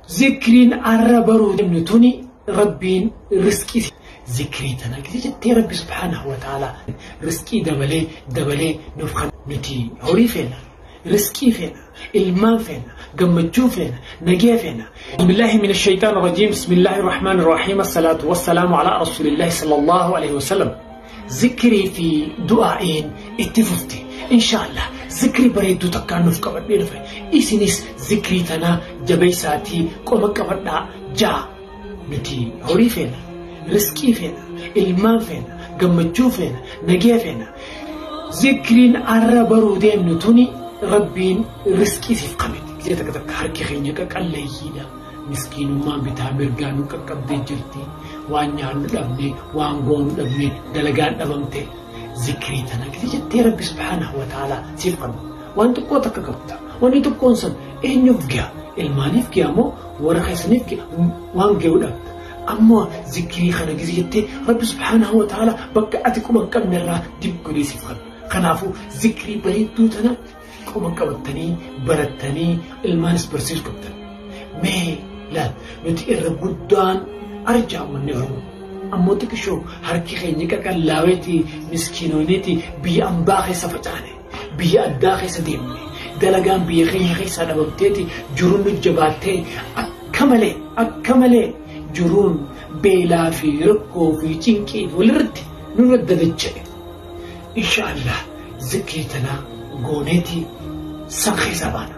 Zikriin arra baruu deemnu tuni Rabbiin riskii zikrii tana jettee Rabbi subhaanahu wa ta'ala riskii dabalee dabalee nuuf kan nuti horii feena, riskii feena, ilmaan feena, gammachuu feena, nagee feena. أعوذ بالله من الشيطان الرجيم. بسم الله الرحمن الرحيم. الصلاة والسلام على رسول الله صلى الله عليه وسلم. Zikrii fi du'aa'iin itti fufti. Inshaallah zikrii bareedduu takkaan nuuf qabadhee dhufe. Isinis zikrii tanaa jabeessaatii qoma qabadhaa jaa. Nuti horii feena, riskii feena, ilmaan feena, gammachuu feena, nagee feena. Zikriin arra baruu deemnu tuni Rabbiin riskii siif qabete. Gisee takka takka harki keenya qaqalleeyyiidha. Miskiinummaan bitaa mirgaa nu qaqqabdee jirti. Waan nyaannu dhabne, waan goonu dhabne, dalagaan dhabamte. Zikrii tana gisee jettee Rabbi subhaanahu wa ta'ala siif qabna. Waan xiqqoo takka qabda. Wanni xiqqoon sun eenyuuf ga'a? Ilmaaniif ga'a moo warra keessaniif ga'a? Waan ga'u dhabda. Ammoo zikrii kana gisee jettee Rabbi subhaanahu wa ta'ala bakka ati quba hin qabne irraa dib godhee siif qabna. Kanaafuu zikrii bareedduu tana qoma qabattanii barattanii ilmaanis barsiisuu qabdan. Mee laal, nuti irra guddaan arjaa uummanni Oromoo. Ammoo xiqqishoo harki keenya qaqallaaweeti miskiinooniiti biyya ambaa keessa facaane, biyya addaa keessa deemne, dalagaan biyya keenya keessaa dhabamteeti jiruun nu jabaattee akka malee akka malee jiruun beelaa fi rakkoo fi cinqii walirratti nurra dadacha'e. Inshaallah zikrii tanaa gooneeti san keessa baana.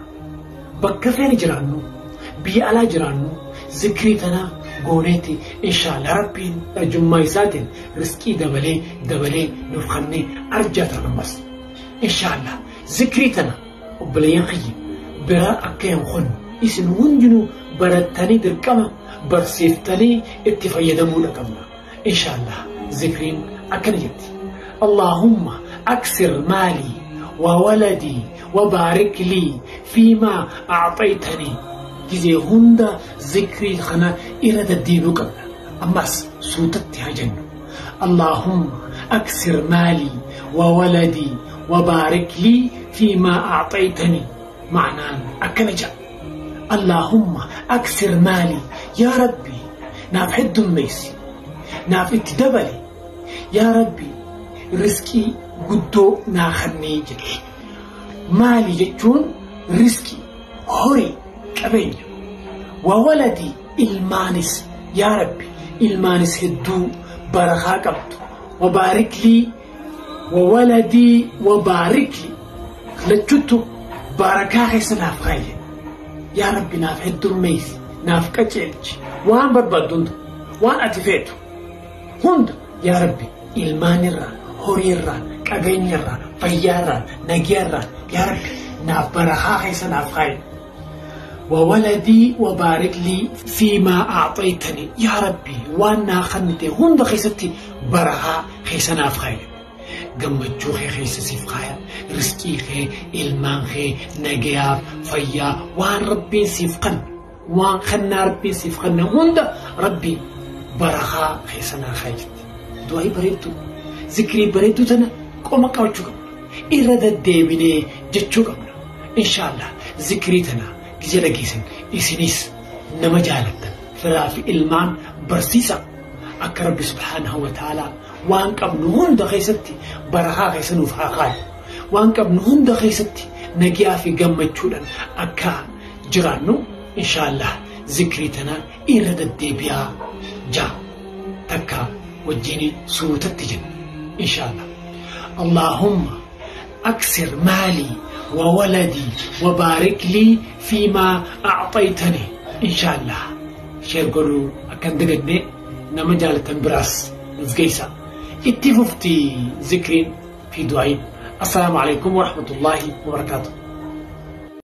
Bakka feene jiraannu, biyya alaa jiraannu, zikrii tanaa gooneeti inshaallah Rabbiin arjummaa isaatiin riskii dabalee dabalee nuuf kennee arjaa ta'an ammas. Inshaallah zikrii tana obboleeyyan kiyya biraa akka hin kunne isin hundinuu barattanii dirqama barsiiftanii itti fayyadamuudha qabna. Inshaallah zikriin akkana jetti. اللهم أكثر مالي وولدي وبارك لي فيما أعطيتني. جزي هندا ذكري خنا إرادة الدين قبل أماس سوتت هجن. اللهم أكثر مالي وولدي وبارك لي فيما أعطيتني. معناه أكنجا. اللهم أكثر مالي يا ربي ناف حد ميسي ناف اتدبلي يا ربي riskii guddoo naa kennee jedhe. Maali jechuun riskii, horii, qabeenya. Wawaladii ilmaanis yaa Rabbi ilmaanis hedduu barakaa qabdu. Wabaariklii wawaladii wabaariklii lachuttu barakaa keessa naaf kaaye. Yaa Rabbi naaf heddummeessi, naaf qajeelchi, waan barbaaddu hunda, waan ati feetu hunda yaa Rabbi ilmaanirraa, horiirraa, qabeenyarraa, fayyaarraa, nagayaarraa yaa Rabbi naaf barakaa keessa naaf kaaye. وولدي وبارك لي فيما أعطيتني يا ربي وانا خنتي هند خيستي برها خيسنا في خير gammachuu kee keessa siif kaaya, riskii kee, ilmaan kee, nagayaaf fayyaa, waan Rabbiin siif kanne, waan kannaa Rabbiin siif kanne hunda Rabbi barakaa keessa naa kaaya jetti. Du'aa bareedduu, zikrii bareedduu tana qoma qabachuu qabna, irra deddeebinee jechuu qabna. Inshaallah zikrii tana gizee dhageessan isinis nama jaalattan firaa fi ilmaan barsiisa akka Rabbi subhaanahu wa ta'ala waan qabnu hunda keessatti barakaa keessa nuuf haa kaayu, waan qabnu hunda keessatti nagiyaa fi gammachuudhaan akka jiraannu inshaallah zikrii tana irra deddeebi'aa jaa takka wajjin suutatti jenna inshaallah. اللهم أكثر مالي وولدي وبارك لي فيما أعطيتني. إن شاء الله share godhuu akkan dagadne nama jaalatan biraas nuuf geessa. Itti fufti zikriin fi du'aayin. السلام عليكم ورحمة الله وبركاته.